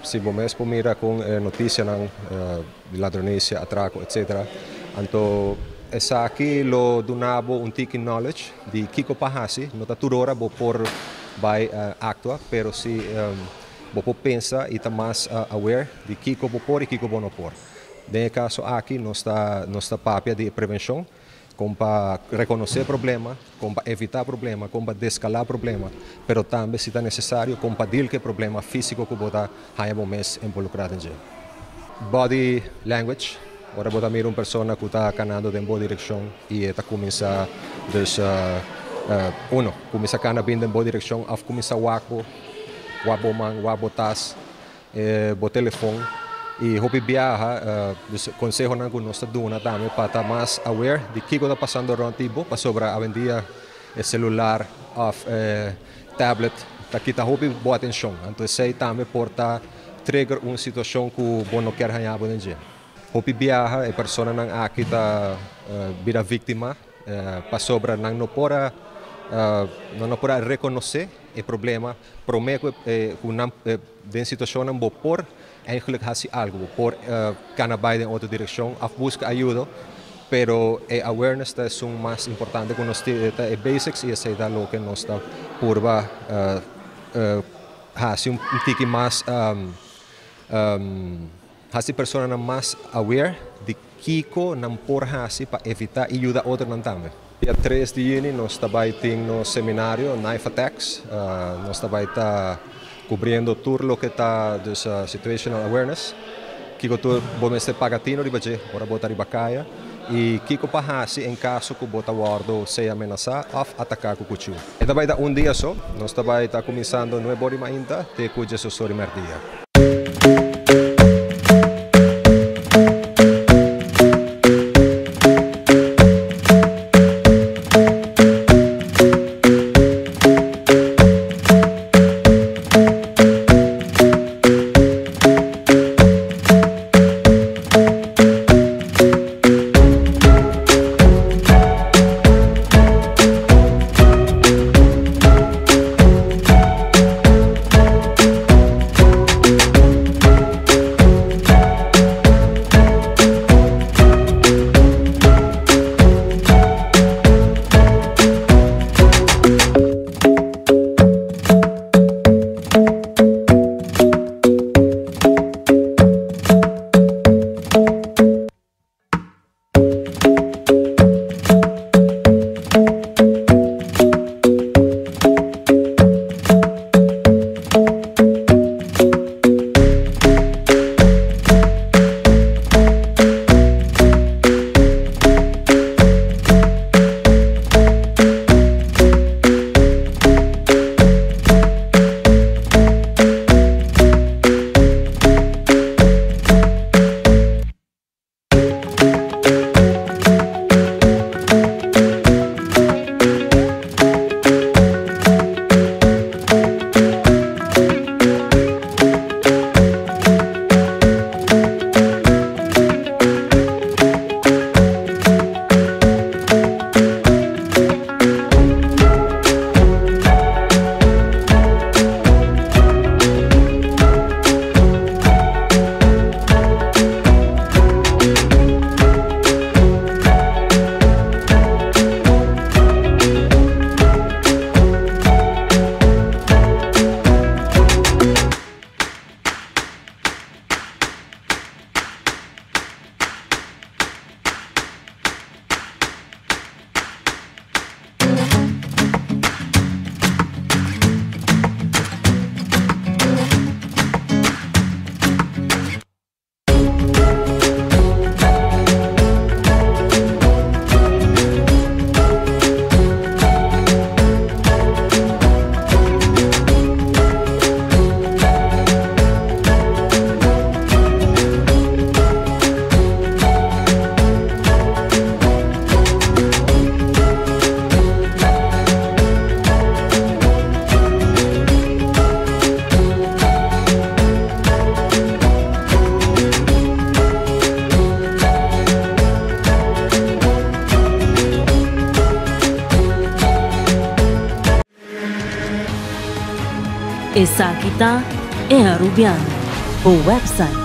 Si bo mes por mira con e noticianan di ladronicia, atraco etc. Anto esaki lo duna bo un tiki knowledge di kico pa haci. No ta tur ora bo por bay actua, pero si bo por pensa y ta mas aware di kico bo por y kico bo no por. Den e caso aki nos ta nos ta papia di e prevencion. Kon pa rekonosé problema, kon pa evitá problema, kon pa deskalá problema, pero tambe si ta nesesario kon pa dil ku e problema físiko ku bo ta haña bo mes involukrá den dje. Body language, Ora bo ta mira un persona ku ta kanando den bo direkshon i e ta kuminsá dus uno, kuminsá kana bin den bo direkshon òf kuminsá wak bo, wak bo man, wak bo tas, bo telefon y hopi biaha dus consehonan cu nos ta duna tambe pa ta mas aware di kico ta pasando rond di bo pasobra awendia e celular of e tablet ta kita hopi bo atencion anto esey tambe por ta trigger un situacion cu bo no kier haña bo den dje. Hopi biaha e personanan aki ta bira victima pasobra nan no por a nan no por a reconoce e problema prome cu cu nan den situacionnan bo por eigenlijk haci algo, bo por cana bay den otro direccion of busca ayudo, pero e awareness ta esun mas importante cu nos tin, ta e basics y esey ta loke nos ta purba haci un tiki mas haci personanan mas aware di kiko nan por haci pa evita y yuda otronan tambe. Dia tres di juni nos ta bay tin nos seminario Knife Attacks. Nos ta bay ta cubriendo tur loke ta dus situational awareness, kiko tur bo mester paga tino riba dje ora bo ta riba caya y kiko pa haci en caso cu bo ta wordo sea menasa of ataca cu cuchiu. E ta bay ta un dia so, nos ta bay ta cuminsando nuebe ora di mainta te cu diesdos ora di merdia. Esaki ta E Arubiano. Bo website.